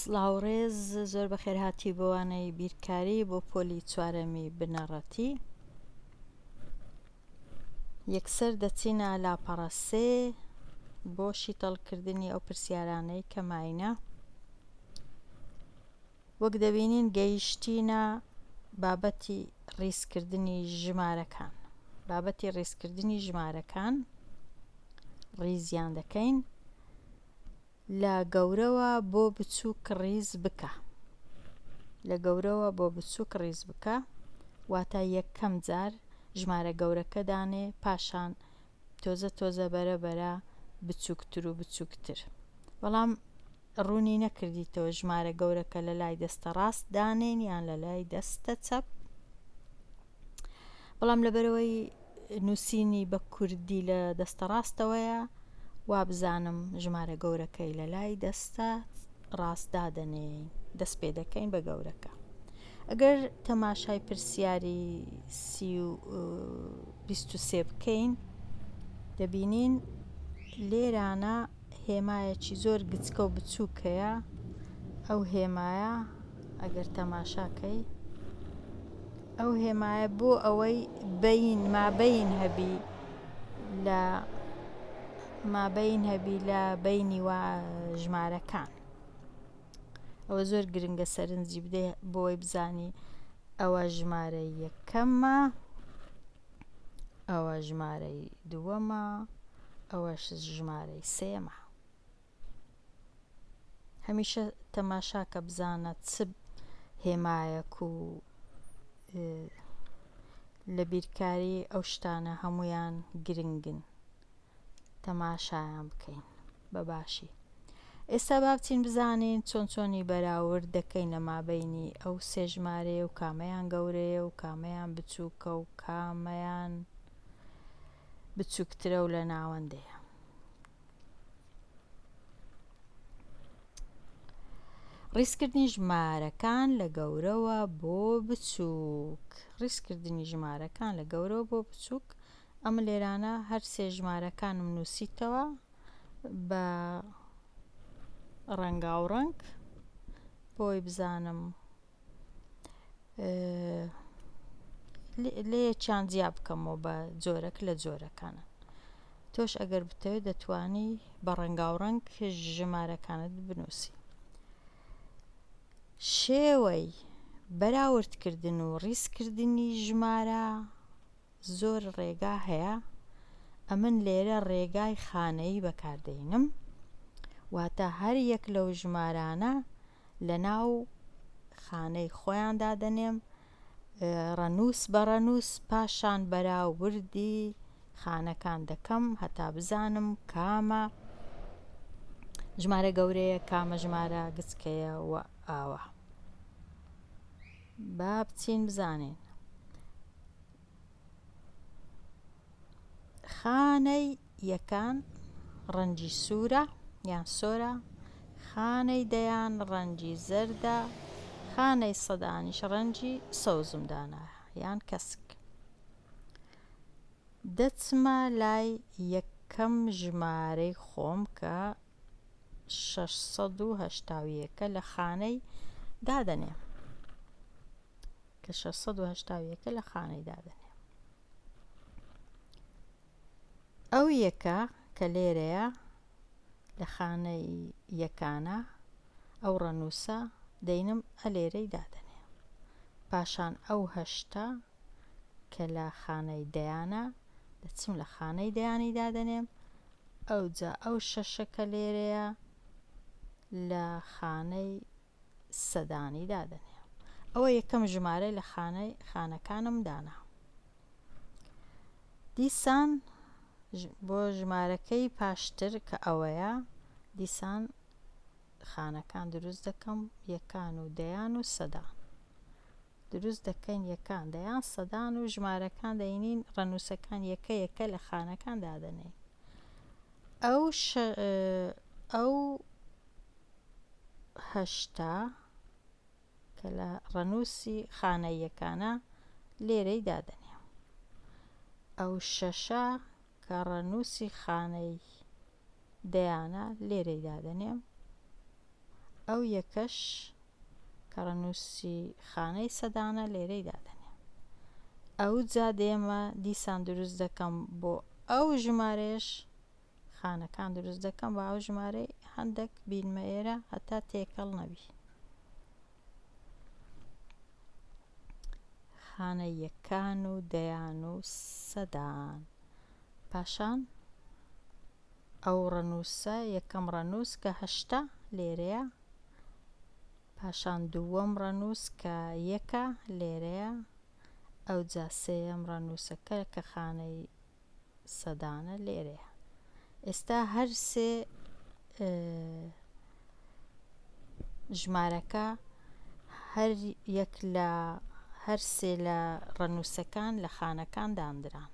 سڵاو ڕێز زۆر بەخێرهاتی بۆ وانەی بیرکاری بۆ پۆلی چوارەمی بنەڕەتی یەکسەر دەچینە لاپەڕە سێ بۆ شیتەڵکردنی ئەو پرسیارانەی کە ماینە وەک دەبینین گەیشتینە بابەتی ڕیزکردنی ژمارەکان بابەتی ڕیزکردنی ژمارەکان ڕیزیان دەکەین لە گەورەوە بۆ بچووک ڕیز بکە. لە گەورەوە بۆ بچووک ڕیز بکە واتە یەکەم جار ژمارە گەورەکە دانێ پاشان تۆزە تۆزە بەرە بەرە بچووکتر و بچووکتر بەڵام ڕوونی نەکردیتەوە ژمارە گەورەکە لە لای دەستە ڕاست دانێین یان لە لای دەستە چەپ بەڵام لەبەرئەوەی نووسینی بە کوردی لە دەستە ڕاستەوەیە وابزانم ژمارە گەورەکەی لە لای دەستە ڕاست دادەنێین دەست پێ دەکەین بە گەورەکە ئەگەر تەماشای پرسیاری 23 بکەین دەبینین لێرانە هێمایەکی زۆر گچکە و بچووک هەیە ئەو هێمایە ئەگەر تەماشاکەی ئەو هێمایە بۆ ئەوەی بین مابین هەبی لە مابین هەبی لە بینی وا ژمارەکان ئەوە زۆر گرنگە سەرنجی بدەی بۆی بزانی ئەوە ژمارە یەکەمە ئەوە ژمارەی دووەمە ئەوەش ژمارەی سێیەمە هەمیشە تەماشاکە بزانە چ هێمایەک و لە بیرکاری ئەو شتانە هەمویان گرنگن تەماشایان بکەین بە باشی. ئێستا با بچین بزانین چۆن چۆنی بەراورد دەکەین لە مابەینی ئەو سێ ژمارەیە و کامەیان گەورەیە و کامەیان بچووکە و کامەیان بچووکترە و لە ناوەندەیە. ڕیزکردنی ژمارەکان لە گەورەوە بۆ بچووک ڕیزکردنی ژمارەکان لە گەورەوە بۆ بچووک ئەمن لێرانە هەر سێ ژمارەکانم نووسیتەوە بە ڕەنگاوڕەنگ بۆی بزانم لەیەکیان جیا بکەمەوە بە جۆرەک لە جۆرەکانە تۆش ئەگەر بتەوێت دەتوانی بە ڕەنگاوڕەنگ ژمارەکانت بنووسی شێوەی بەراوردکردن و ڕیزکردنی ژمارە زۆر ڕێگا هەیە ئەمن لێرە ڕێگای خانەیی بەکار دەینم واتە هەر یەک لەو ژمارانە لە ناو خانەی خۆیان دادەنێم ڕەنووس بە ڕەنووس پاشان بەراوردی خانەکان دەکەم هەتا بزانم کامە ژمارە گەورەیە کامە ژمارە گچکەیە و ئاوا با بچین بزانین خانەی یەکان ڕەنگی سوورە یان سۆرە، خانەی دەیان ڕەنگی زەردە، خانەی سەدانیش ڕەنگی سەوزم دانایە یان کەسک. دەچمە لای یەکەم ژمارەی خۆم کە 681 ە لە خانەی دادەنێم. کە 681 ە لە خانەی دادەنێم. ئەو یەکە کە لێرەیە لە خانەی یەکانە ئەو ڕەنووسە دەینم ئە لێرەی دادەنێ پاشان ئەو هەشتە کە لە خانەی دەیانە دەچم لە خانەی دەیانی دادەنێم ئەوجا ئەو شەشە کە لێرەیە لە خانەی سەدانی دادەنێ ئەوە یەکەم ژمارەی لە خانەی خانەکانم دانا دیسان بۆ ژمارەکەی پاشتر کە ئەوەیە دیسان خانەکان دروست دەکەم یەکان و دەیان و سەدان دروست دەکەین یەکان دەیان سەدان و ژمارەکان دەینین ڕەنووسەکان یەکە یەکە لە خانەکان دادەنێین ئەو ئەو 80 کە لە ڕەنووسی خانەییەکانە لێرەی دادەنێم. ئەو شەشە کە ڕەنووسی خانەی دەیانە لێرەی دادەنێم. ئەو یەکەش کە ڕەنووسی خانەی سەدانە لێرەی دادەنێم. ئەوجا دێمە دیسان دروست دەکەم بۆ ئەو ژمارەیەش خانەکان دروست دەکەم با ئەو ژمارەی هەندێک بینمە ئێرە هەتا تێکەڵ نەبی. خانە یەکان و دەیان و سەدان. پاشان ئەو ڕەنووسە یەکەم ڕەنووس کە هەشتە لێرەیە پاشان دووەم ڕەنووس کە یەکە لێرەیە ئەوجا سێیەم ڕەنووسەکە کە خانەی سەدانە لێرەیە ئێستا هەر سێ ژمارەکە هەر یەک لە هەر سێ لە ڕەنووسەکان لە خانەکان داندران.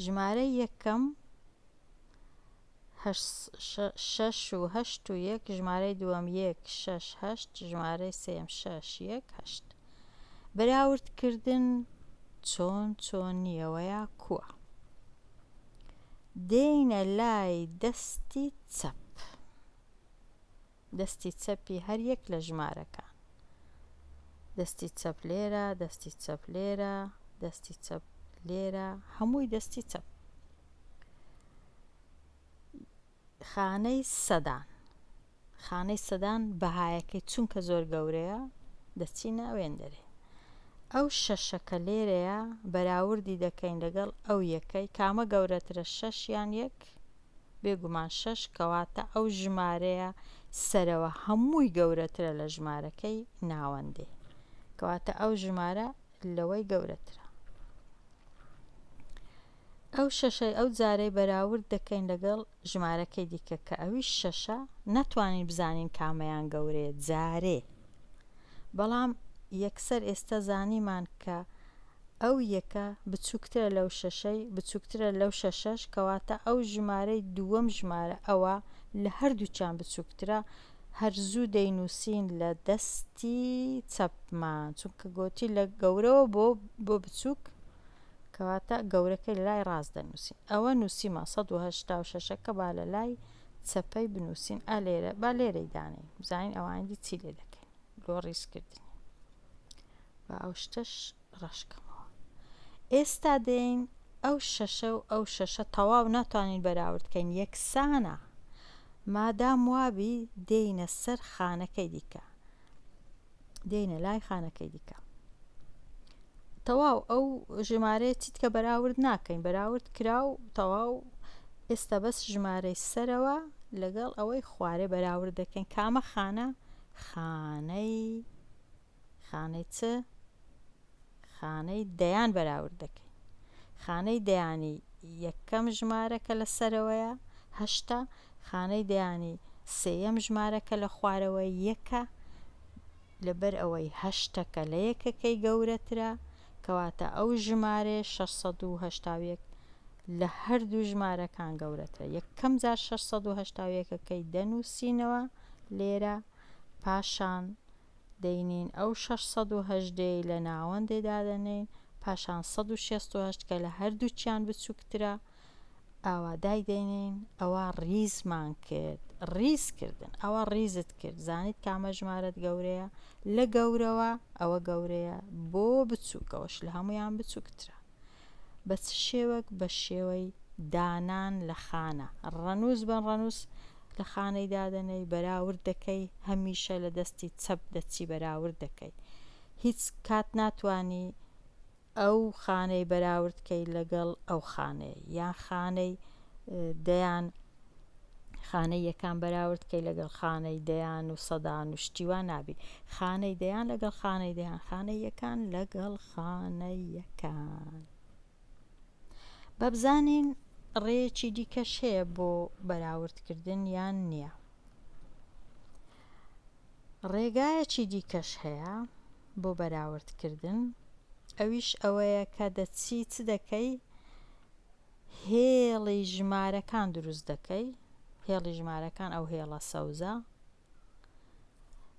ژمارەی یەکەم شەش و هەشت و یەک ژمارەی دووەم یەک شەش هەشت ژمارەی سێیەم شەش یەک هەشت بەراوردکردن چۆن چۆن نییەوەیە کووە دێینە لای دەستی چەپ دەستی چەپی هەر یەک لە ژمارەکان. دەستی چەپ لێرە، دەستی چەپ لێرە، دەستی چەپ لێرە، هەمووی دەستی چەپ. خانەی سەدان. خانەی سەدان بەهایەکەی چونکە زۆر گەورەیە دەچینە ئەوێندەرێ. ئەو شەشە کە لێرەیە بەراوردی دەکەین لەگەڵ ئەو یەکەی کامە گەورەترە شەش یان یەک؟ بێگومان شەش کەواتە ئەو ژمارەیە سەرەوە هەمووی گەورەترە لە ژمارەکەی ناوەندێ کەواتە ئەو ژمارە لەوەی گەورەترە. ئەو شەشەی ئەو جارەی بەراورد دەکەین لەگەڵ ژمارەکەی دیکە کە ئەویش شەشە ناتوانین بزانین کامەیان گەورەیە جارێ بەڵام یەکسەر ئێستا زانیمان کە ئەو یەکە بچوکترە لەو شەشەی بچوکترە لەو شەشەش کەواتە ئەو ژمارەی دووەم ژمارە ئەوە لە هەردووکیان بچوکترە هەر زوو دەینوسین لە دەستی چەپمان چونکە گۆتی لە گەورەوە بۆ بۆ بچوک کەواتە گەورەکەی لە لای ڕاست دەنووسین ئەوە نووسیمان 186 ەکە با لە لای چەپەی بنووسین ئا لێرە با لێرەی دانێین بزانین ئەوانی دی چی لێ دەکەین لۆ ڕیزکردنی با ئەو شتەش ڕەشکەمەوە ئێستا دێین ئەو شەشە و ئەو شەشە تەواو ناتوانین بەراورد کەین یەکسانە مادام وابی دێینە سەر خانەکەی دیکە دێینە لای خانەکەی دیکە تەواو ئەو ژمارەیە چیت کە بەراورد ناکەین بەراورد کرا و تەواو ئێستا بەس ژمارەی سەرەوە لەگەڵ ئەوەی خوارێ بەراورد دەکەین کامە خانە خانەی خانەی چ؟ خانەی دەیان بەراورد دەکەین. خانەی دەیانی یەکەم ژمارە کە لە سەرەوەیە هەشتە، خانەی دەیانی سێیەم ژمارە کە لە خوارەوە یەکە، لەبەر ئەوەی هەشتەکە لە یەکەکەی گەورەترە، کەواتە ئەو ژمارەیە 681 لە هەردوو ژمارەکان گەورەترە. یەکەم جار 681 ەکەی دەنووسینەوە لێرە، پاشان دەینین ئەو 618 ی لە ناوەندێ دادەنێین پاشان 168 کە لە هەردووکیان بچووکترە ئاوا دایدەنێین ئەوە ڕیزمان کرد ڕیز کردن ئەوە ڕیزت کرد زانیت کامە ژمارەت گەورەیە لە گەورەوە ئەوە گەورەیە بۆ بچووکەوەش لە هەمویان بچووکترە بە چ شێوەک بە شێوەی دانان لە خانە ڕەنووس بەن ڕەنووس لە خانەی دادەنێی بەراورد دەکەی هەمیشە لە دەستی چەپ دەچی بەراورد دەکەی هیچ کات ناتوانی ئەو خانەی بەراورد کەی لەگەڵ ئەو خانەیە یان خانەی دەیان خانەی یەکان بەراورد کەی لەگەڵ خانەی دەیان و سەدان و شتی وا نابی خانەی دەیان لەگەڵ خانەی دەیان خانەی یەکان لەگەڵ خانەی یەکان با بزانین ڕێیەکی دیکەش هەیە بۆ بەراوردکردن یان نییە ڕێگایەکی دیکەش هەیە بۆ بەراوردکردن ئەویش ئەوەیە کە دەچی چ دەکەی هێڵی ژمارەکان دروست دەکەی هێڵی ژمارەکان ئەو هێڵە سەوزە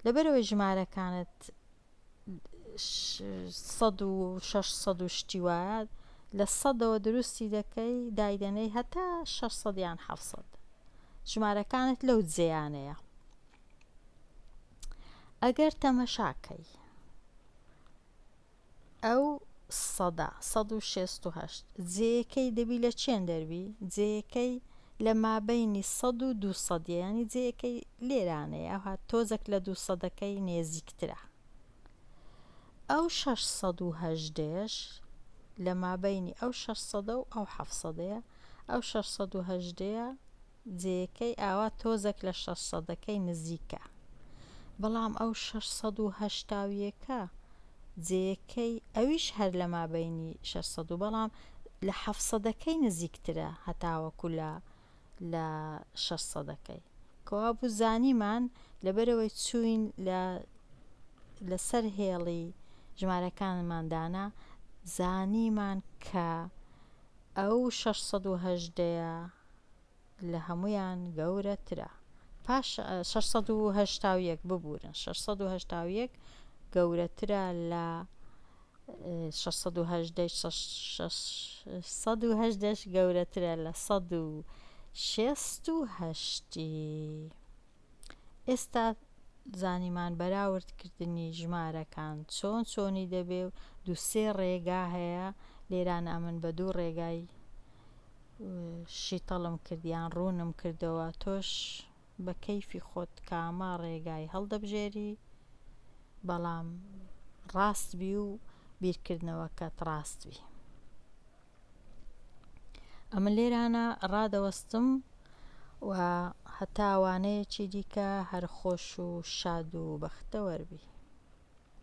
لەبەرەوەی ژمارەکانت 600 و شتی وایە لە سەدەوە دروستی دەکەی دایدەنەی هەتا 600 یان 700 ژمارەکانت لەو جێیانەیە. ئەگەر تەمەشاکەی ئەو سەدا، 168، جێیەکەی دەبی لە چێن دەربی؟ جێیەکەی لە مابەینی سەد و دوو سەدیە یانی جێیەکەی لێرانەیە ئەوها تۆزەک لە دوو سەدەکەی نێزیکترە. ئەو 618یش لە مابەینی ئەو شەش سەدە و ئەو حەفت سەدەیە، ئەو 618یە جێیەکەی ئاوا تۆزەک لە شەش سەدەکەی نزیکە بەڵام ئەو 681ە جێیەکەی ئەویش هەر لە مابەینی 600 و بەڵام لە حەفت سەدەکەی نزیکترە هەتاوەکو لە لە شەش سەدەکەی کەوابوو زانیمان لەبەرئەوەی چووین لە لەسەر هێڵی ژمارەکانمان دانا زانیمان کە ئەو 618یە لە هەموویان گەورەترە پاش 681 ببورن 681 گەورەترە لە 618 618 گەورەترە لە 168 ی. ئێستا زانیمان بەراورد کردنی ژمارەکان چۆن چۆنی دەبێ و دوو سێ ڕێگا هەیە لێرانە ئەمن بە دوو ڕێگای شیتەڵم کرد یان ڕوونم کردەوە تۆش بە کەیفی خۆت کامە ڕێگای هەڵدەبژێری بەڵام ڕاست بی و بیرکردنەوەکەت ڕاست بی. ئەمن لێرانە ڕادەوەستم و هەتا وانەیەکی دیکە هەر خۆش و شاد و بەختەوەر بی.